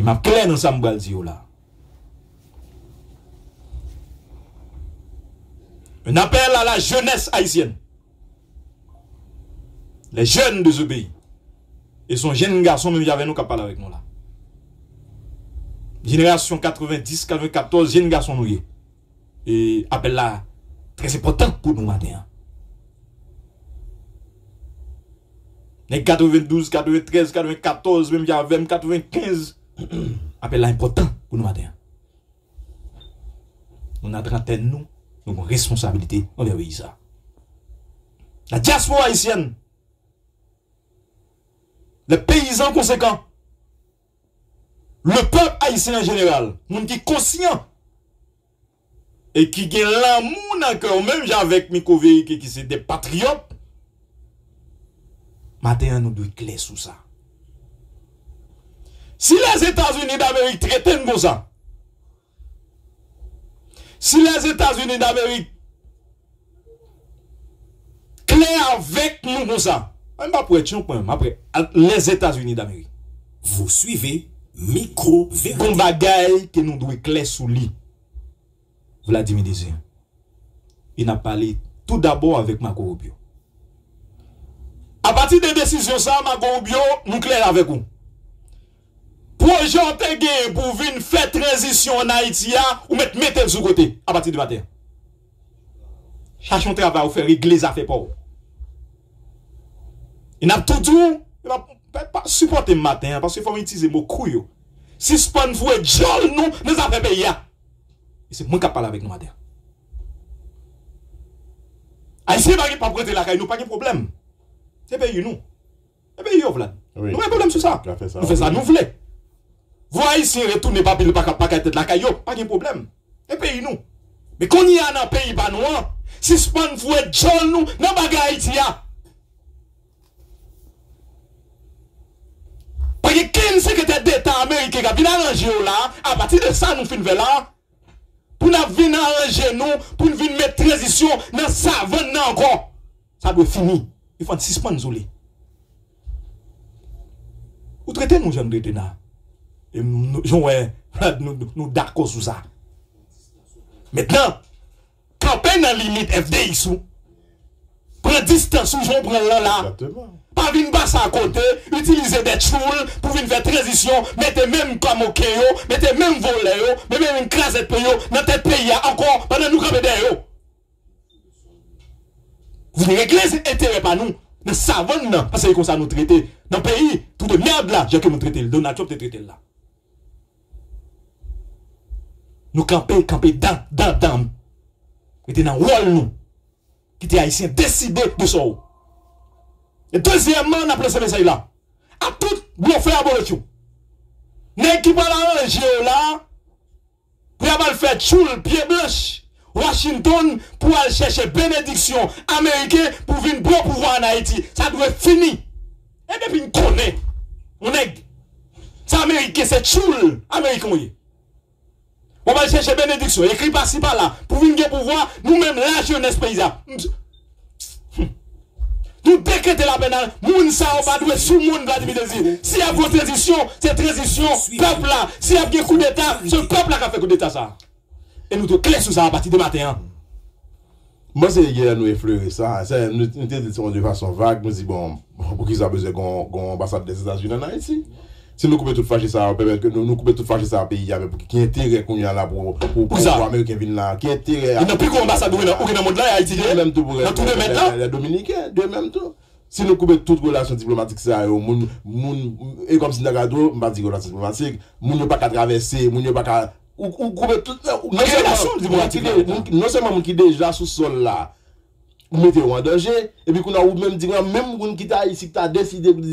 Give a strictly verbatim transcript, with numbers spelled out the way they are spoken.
M ap klè nan sa m pral di yo la. Un appel à la jeunesse haïtienne. Les jeunes de ce pays. E se yon jenn gason menm jan avè nou k ap pale avèk nou la. Jenerasyon katrevendis, katrevenkatòz, jenn gason nou ye. E apèl la trè enpòtan pou nou maten an. Nèg katrevendouz, katreventrèz, katrevenkatòz, menm jan avè m, katrevenkenz, apèl la enpòtan pou nou maten an. Nou nan trantèn nou, nou gen responsabilite anvè peyi sa. La diaspora haïtienne, les paysans conséquents, le peuple haïtien en général, moun ki konsyan e ki gen lanmou nan kè yo, menm jan avèk Miko Verite ki se de patriyòt, maten an nou dwe klè sou sa. Si Lèzetazini Damerik trete n konsa, si Lèzetazini Damerik klè avèk nou konsa, mwen m p ap wè Trump, mwen, m ap wè Lèzetazini Damerik. Vous suivez Micro Vérité. Gon bagay ke nou dwe klè sou li. Vladimir Désir. E n ap pale tou dabò avèk Marco Rubio. Apati de desizyon sa, Marco Rubio, nou klè avèk ou. Pwojè w te genyen pou w vin fè tranzisyon ann Ayiti a, ou mèt mete l sou kote apati de maten an. Chache yon travay ou fè, regle zafè pa w. E n ap tou di w, e pa, pa, pa sipòte m maten an, paske fò m itilize mo kou yo. Sispann foure djòl nou nan zafè peyi a. E se mwen k ap pale avèk nou maten an. Ayisyen pa gen, p ap rantre lakay nou, pa gen pwoblèm. Se peyi nou. E peyi yo, Vlad. Nou pa gen pwoblèm sou sa. Nou fè sa nou vle. Vo Ayisyen retounen pa pil pa ka, pa kay tèt lakay yo, pa gen pwoblèm. E peyi nou. Men kounye a nan peyi pa nou an, sispann foure djòl nou nan bagay Ayiti a. Pa gen kenn sekretè deta ameriken k ap vin aranje yo la, apati de sa nou fin fè la, pou n ap vin aranje nou, pou n vin met tranzisyon nan savann nan ankò. Sa dwe fini. Il fò n sispann sou li. Ou trete nou jan nou trete n la. E nou, jan w wè, nou, nou, nou dakò sou sa. Mentnan, kanpe nan limit F D X ou. Pran distans ou jan w pran l lan la. Pa vin pase akote, itilize de tchoul pou vin fè tranzisyon, mete menm kamoken yo, mete menm vòlè yo, mete menm krazèt peyi yo nan tèt peyi a ankò, pandan nou kanpe dèyè yo. Vin regle enterè pa nou nan savann nan, paske se konsa nou trete nan peyi tou de mèd la, jan ke nou trete l, Donald Trump te trete l la. Nou kanpe, kanpe dan, dan, dan. Rete nan wòl nou. Kite Ayisyen deside de sa w. E dezyèmman, n ap lanse mesaj la a tout blofè abolotcho. Nèg ki pral aranje yo la, pou y ap al fè tchoul pye blanch Washington pou al chèche benediksyon ameriken pou vin pran pouvwa ann Ayiti. Sa dwe fini. E depi n konnen, yon nèg, se ameriken, se tchoul ameriken w ye. W ap al chèche benediksyon, ekri pasi pala, pou vin gen pouvwa, nou menm lajenès peyi a. Nou dekrete lapènal, moun sa yo pa dwe sou moun Vladimir Désir. Si y ap gen tranzisyon, se tranzisyon pèp la. Si y ap gen koudeta, se pèp la k ap fè koudeta sa. E nou dwe klè sou sa apati de maten an. M panse yè nou eflere sa. Se, nou, nou te di l de fason vag, nou di, bon, poukisa bezwen gon, gon anbasad Lèzetazini ann Ayiti? Si nou koupe tout fache sa yo, pèmèt ke nou, nou koupe tout fache sa yo peyi a, men pou ki, ki enterè kounye a la pou, pou, pou, pou ameriken vin la? Ki enterè a? Nan pi gwo anbasad ou gen nan, ou gen nan mond lan, e Ayiti ye. De menm tou pou lè, lè, lè dominiken, de menm tou. Si nou koupe tout relasyon diplomatik sa yo, moun, moun, e kòmsi n ta ka di w, m pa di relasyon diplomatik, moun yo pa ka travèse, moun yo pa ka, ou, ou koupe tout, non, non sèlman moun ki de-, moun ki, non sèlman moun ki deja sou sòl la, ou mete yo an danje, epi kounye a ou menm di, menm moun ki ta isi, ki ta deside pou di,